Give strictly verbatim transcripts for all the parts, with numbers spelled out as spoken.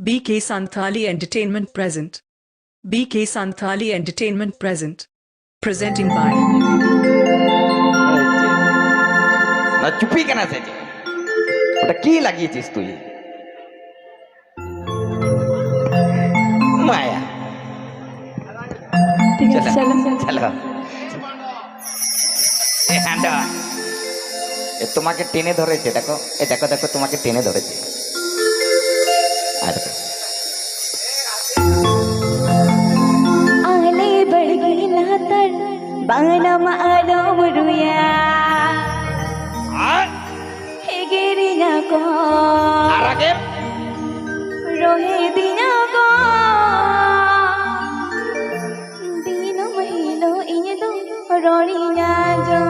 B K Santhali Entertainment present. B K Santhali Entertainment present. Presenting by. ᱱᱚᱣᱟ ᱪᱩᱯᱤ ᱠᱟᱱᱟ ᱥᱮ ᱪᱮᱫ? ᱚᱸᱰᱮ ᱠᱤ ᱞᱟᱹᱜᱤᱭᱮᱪᱤᱥ ᱛᱩᱭ? ᱢᱟᱭᱟ᱾ ᱴᱷᱤᱠ আছে, চলো। চলো। এ, হাঁটো। এ, তোমাকে টেনে ধরেছে, দেখো। এ, দেখো, দেখো, তোমাকে টেনে ধরেছে। আর দেখো। Ale bargi latar banam alom ruya. আর, Hegirinya ko. আর আগে। Rohe dinya ko. Dino mahilo inya do. Rorinya jo.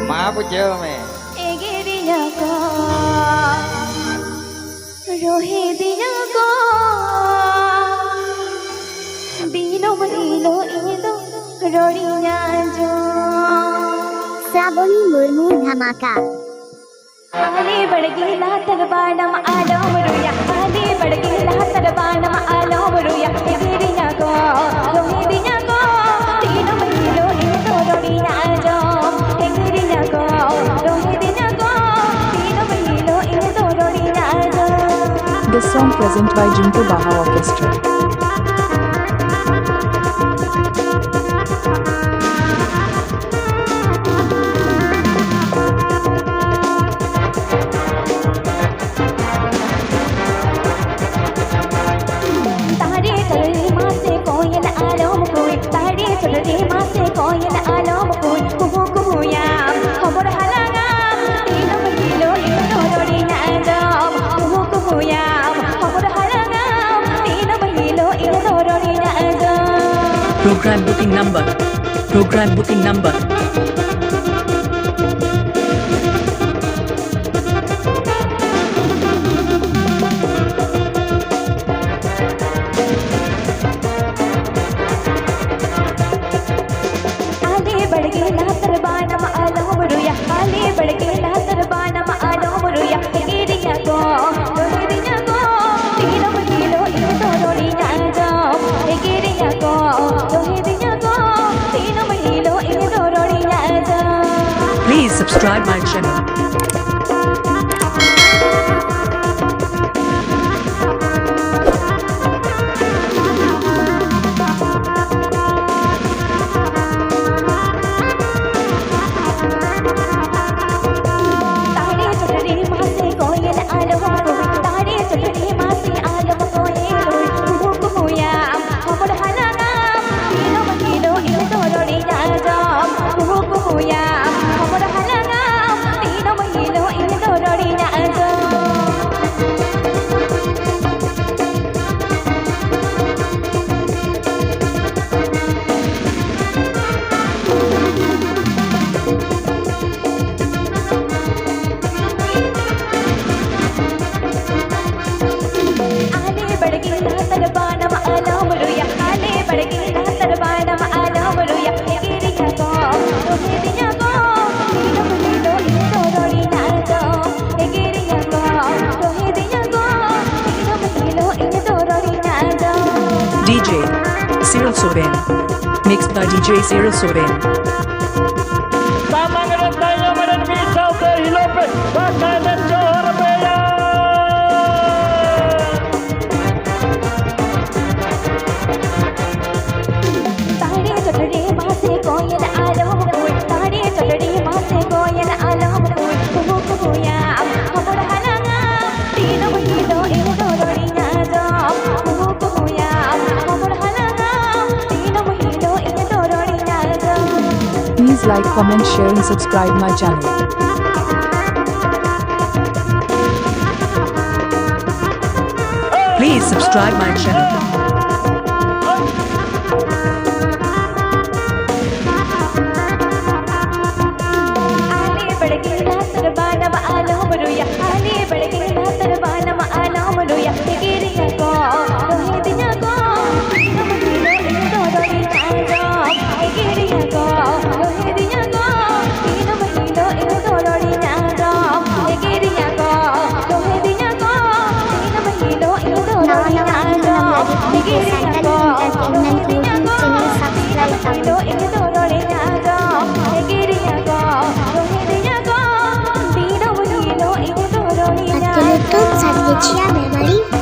ᱢᱟ ᱵᱩᱡᱷᱟᱹᱣ ᱢᱮ᱾ Hegirinya ko. Rohe dinya ko. Dino mahilo inya do. Rorinya jo. Shrabani Murmu ধামাকা। Ale bargi latar banam alom ruya. Ale bargi latar banam alom ruya. Hegirinya ko. Rohe dinya ko. Dino mahilo inya do. Rorinya jo. Hegirinya ko. Rohe dinya ko. Dino mahilo inya do. Rorinya jo. This song present by Junto Baha Orchestra. Tare tare mase koyal alom koi, tare tare mase koyal alom koi, kuhu kuhu yam, hobor halangam, dino mahilo inya do rorinya jo, kuhu kuhu yam, hobor halangam, dino mahilo inya do rorinya jo. Program booking number. Program booking number. Ale bargi latar banam alom ruya. Ale bargi latar banam alom ruya. Hegirinya ko, rohe dinya ko. Subscribe my channel. ᱛᱟᱦᱮᱸ ᱪᱚᱴᱨᱮ ᱢᱟᱥᱮ ᱠᱚᱭᱮᱞ ᱟᱞᱚᱢ ᱠᱚᱭ, ᱛᱟᱦᱮᱸ ᱪᱚᱴᱨᱮ ᱢᱟᱥᱮ ᱟᱞᱚᱢ ᱠᱚᱭᱮᱞ, ᱠᱩᱦᱩ ᱠᱩᱦᱩᱭᱟᱢ ᱦᱚᱯᱚᱱ ᱦᱟᱞᱟᱝᱟᱢ, ᱫᱤᱱᱚᱢ ᱦᱤᱞᱳᱜ ᱤᱧ ᱫᱚ ᱨᱚᱲᱤᱧ ᱟᱸᱡᱚᱢ, ᱠᱩᱦᱩ ᱠᱩᱦᱩᱭᱟᱢ ᱦᱚᱯᱚᱱ ᱦᱟᱞᱟᱝᱟᱢ, ᱫᱤᱱᱚᱢ ᱦᱤᱞᱳᱜ ᱤᱧ ᱫᱚ ᱨᱚᱲᱤᱧ ᱟᱸᱡᱚᱢ᱾ ᱟᱞᱮ ᱵᱟᱲᱜᱮ ᱞᱟᱛᱟᱨ ᱵᱟᱱᱟᱢ ᱟᱞᱚᱢ ᱨᱩᱭᱟ, ᱟᱞᱮ ᱵᱟᱲᱜᱮ ᱞᱟᱛᱟᱨ ᱵᱟᱱᱟᱢ ᱟᱞᱚᱢ ᱨᱩᱭᱟ, ᱮᱜᱮᱨᱤᱧᱟ ᱠᱚ, ᱨᱚᱦᱮᱫᱤᱧᱟ ᱠᱚ, ᱫᱤᱱᱚᱢ ᱦᱤᱞᱳᱜ ᱤᱧ ᱫᱚ ᱨᱚᱲᱤᱧ ᱟᱸᱡᱚᱢ, ᱮᱜᱮᱨᱤᱧᱟ ᱠᱚ, ᱨᱚᱦᱮᱫᱤᱧᱟ ᱠᱚ, ᱫᱤᱱᱚᱢ ᱦᱤᱞᱳᱜ ᱤᱧ ᱫᱚ ᱨᱚᱲᱤᱧ ᱟᱸᱡᱚᱢ᱾ D J Cyril Soben. Mixed by D J Cyril Soben. ᱥᱟᱢᱟᱝ ᱨᱮ ᱛᱟᱭᱚᱢ ᱨᱮᱱ ᱢᱤᱫ ᱥᱟᱶᱛᱮ ᱦᱤᱞᱳᱜ ᱯᱮ ᱵᱟᱠᱷᱟᱱ ᱮ ᱡᱚᱦᱚᱨ ᱯᱮᱭᱟ᱾ ᱛᱟᱦᱮᱸ ᱪᱚᱴᱨᱮ ᱢᱟᱥᱮ ᱠᱚᱭᱮᱞ ᱟᱞᱚᱢ ᱠᱚᱭ, ᱛᱟᱦᱮᱸ ᱪᱚᱴᱨᱮ ᱢᱟᱥᱮ ᱠᱚᱭᱮᱞ ᱟᱞᱚᱢ ᱠᱚᱭ, ᱠᱩᱦᱩ ᱠᱩᱦᱩᱭᱟᱢ ᱦᱚᱯᱚᱱ ᱦᱟᱞᱟᱝᱟᱢ, ᱫᱤᱱᱚᱢ ᱦᱤᱞᱳᱜ ᱤᱧ ᱫᱚ ᱨᱚᱲᱤᱧ ᱟᱸᱡᱚᱢ, ᱠᱩᱦᱩ ᱠᱩᱦᱩᱭᱟᱢ ᱦᱚᱯᱚᱱ ᱦᱟᱞᱟᱝᱟᱢ, ᱫᱤᱱᱚᱢ ᱦᱤᱞᱳᱜ ᱤᱧ ᱫᱚ ᱨᱚᱲᱤᱧ ᱟᱸᱡᱚᱢ᱾ Please like, comment, share and subscribe my channel. Please subscribe my channel. ᱟᱞᱮ ᱵᱟᱲᱜᱮ ᱞᱟᱛᱟᱨ ᱵᱟᱱᱟᱢ ᱟᱞᱚᱢ ᱨᱩᱭᱟ, ᱟᱞᱮ ᱵᱟᱲᱜᱮ ᱞᱟᱛᱟᱨ ᱵᱟᱱᱟᱢ ᱟᱞᱚᱢ ᱨᱩᱭᱟ, ᱮᱜᱮᱨᱤᱧᱟ ᱠᱚ, ᱨᱚᱦᱮᱫᱤᱧᱟ ᱠᱚ, ᱫᱤᱱᱚᱢ ᱦᱤᱞᱳᱜ ᱤᱧ ᱫᱚ ᱨᱚᱲᱤᱧ ᱟᱸᱡᱚᱢ, ᱮᱜᱮᱨᱤᱧᱟ ᱠᱚ, ᱨᱚᱦᱮᱫᱤᱧᱟ ᱠᱚ, ᱫᱤᱱᱚᱢ ᱦᱤᱞᱳᱜ ᱤᱧ ᱫᱚ ᱨᱚᱲᱤᱧ ᱟᱸᱡᱚᱢ, ᱮᱜᱮᱨᱤᱧᱟ ᱠᱚ, ᱨᱚᱦᱮᱫᱤᱧᱟ ᱠᱚ, ᱫᱤᱱᱚᱢ ᱦᱤᱞᱳᱜ ᱤᱧ ᱫᱚ ᱱᱟᱣᱟ ᱨᱚᱲᱤᱧ ᱱᱟᱣᱟ video ᱟᱸᱡᱚᱢ, ᱧᱟᱢ ᱞᱟᱹᱜᱤᱫ ᱛᱮ ᱮᱜᱮᱨᱤᱧᱟ ᱥᱟᱱᱛᱟᱲᱤ ᱠᱚ, entertainment ᱨᱚᱦᱮᱫᱤᱧᱟ ᱪᱮᱱᱮᱞ ᱠᱚ, subscribe ᱫᱤᱱᱚᱢ ᱛᱟᱵᱚᱱ ᱦᱤᱞᱳᱜ ᱯᱮ᱾ ᱤᱧ ᱫᱚ ᱨᱚᱲᱤᱧ ᱟᱸᱡᱚᱢ, ᱮᱜᱮᱨᱤᱧᱟ ᱠᱚ, ᱨᱚᱦᱮᱫᱤᱧᱟ It's your memory.